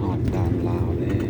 ຮອດດ່ານລາວແລ້ວ.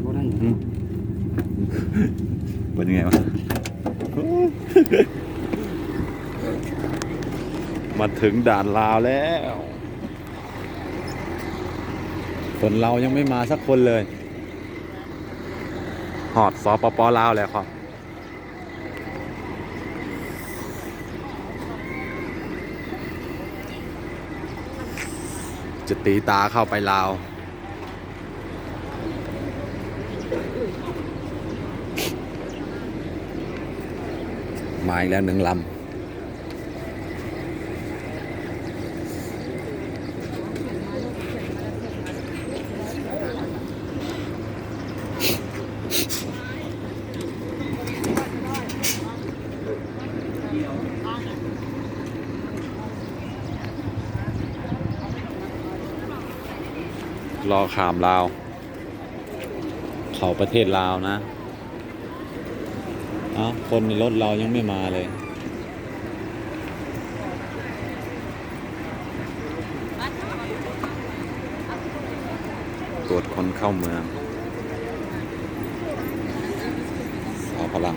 ບໍ່ໄດ້ ອືມ ເປັນຍັງໄງວະ? ມາເຖິງດ່ານລາວແລ້ວ. ຄົນລາວຍັງໄມ່ມາສັກຄົນເລີຍ. ຮອດ ສປປ ລາວ ແລ້ວຄັບ. ຈະຕີຕາເຂົ້າໄປລາວ. ມາອີກແລ້ວໜຶ່ງລຳ. ລໍຂ້າມລາວ ເຂົ້າປະເທດລາວນະ. ເອົ້າ ຄົນໃນລົດລາວຍັງໄມ່ມາເລີຍ. ກວດຄົນເຂົ້າເມືອງ ເອົາພະລັງ.